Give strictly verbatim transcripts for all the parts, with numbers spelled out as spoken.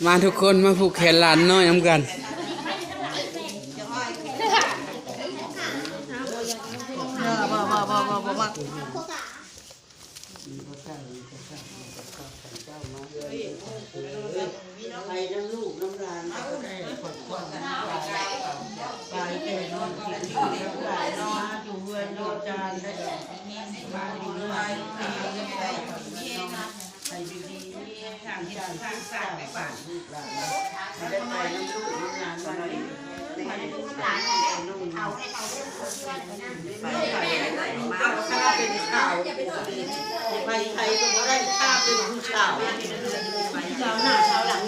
มาทุกคนมาผูกแขนหลานน้อยนำกัน ไปนำลูกนำหลานก็ได้ ขอบคุณ ไปแต่นอนกินข้าว นอนอยู่เฮือนนอนจานได้ มาอยู่เฮือน ให้อยู่ดีมีแฮง ทางสร้างสร้างไปบ้าน ลูกหลาน มาได้ไปนำลูกนำหลานมาเลย เอาให้เขาเรื่องของเพื่อนนะ ไปไปเอาข้าเป็นข่าว ไปไทยก็บ่ได้ข้าเป็นผู้ข่าว ชาวหน้าชาวหลัง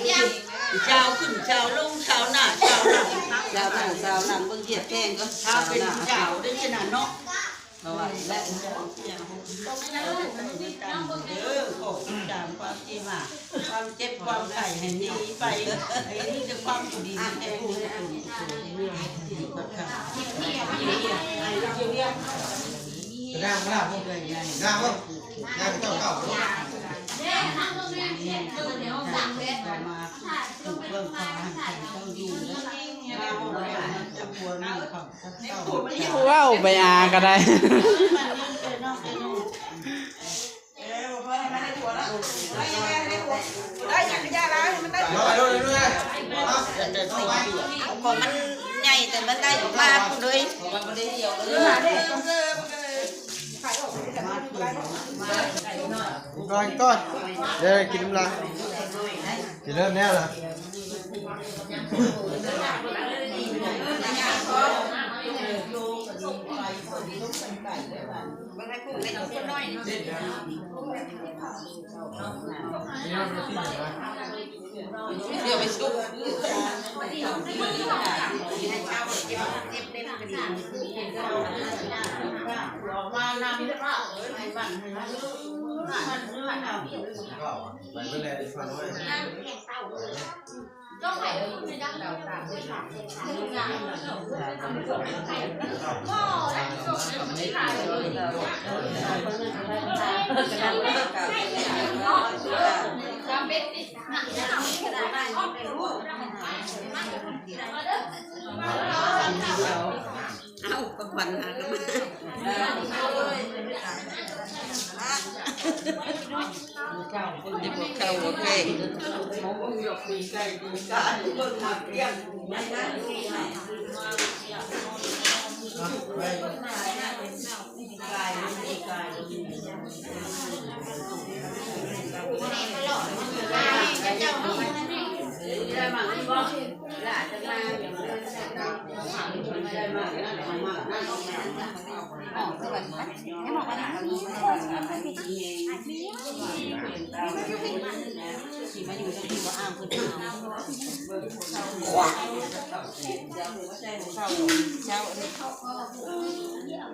เจ้าขึ้นเจ้าลง ชาวหน้าชาวหลัง ชาวหน้าชาวหลัง เบิ่งเหยียบแข้งก็ ชาวเป็นผู้ข่าวได้ขนาดเนาะ เอาไว้และ เออ ขอติดตามความที่มา ความเจ็บความไข้ให้หนีไป ให้มีแต่ความดีให้ผู้ให้คน นั่งล่ะ พวกนี้นั่งล่ะ นั่งเจ้าเก่า มาถูกเบิ่งความหันใจเจ้าอยู่ มาห้องแรกมันจะควรมีความ เว้าไปอาก็ได้ ของมันใหญ่แต่มันได้มาเลย ก่อนก่อน เดี๋ยวกินน้ำลาย กินเริ่มแน่ละ เดี๋ยวไปซุก ไปเมื่อไรฟังไว้ เอาประควันหากันมา เดี๋ยวพวกเขาโอเค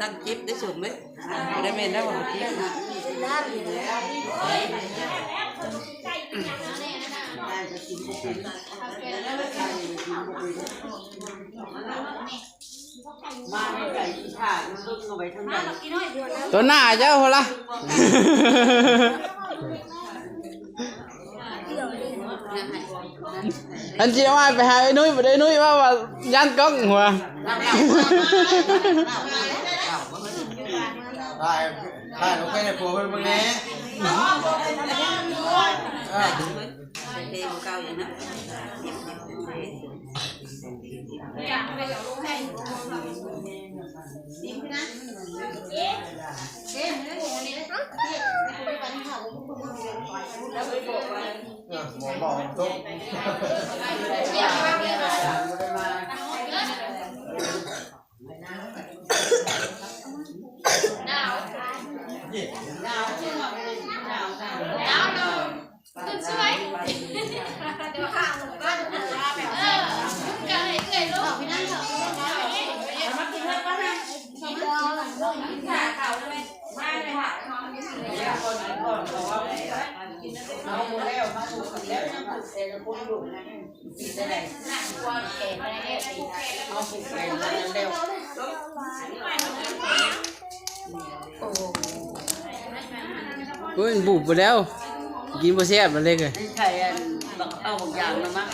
ตั้งจิบได้สุดไหม ได้เมนได้หมดที่ ตัวหน้าเจ้าหัวละ อันจีว่าไปหาไอ้นุ้ย บ่ได้นุ้ยว่า ว่าย่านกล้องหัว ถ่าย ถ่ายลงไปในผัวเพิ่นเบิ่งแหน่ เออ เพลงเก่าอยู่นะ เออ หมอบอกตรง เฮ้ย บุบไปแล้ว กินบ่แซ่บบ่เล็กเอ้ย นี่ไข่อันบักเอาบักอย่างนะมั้ง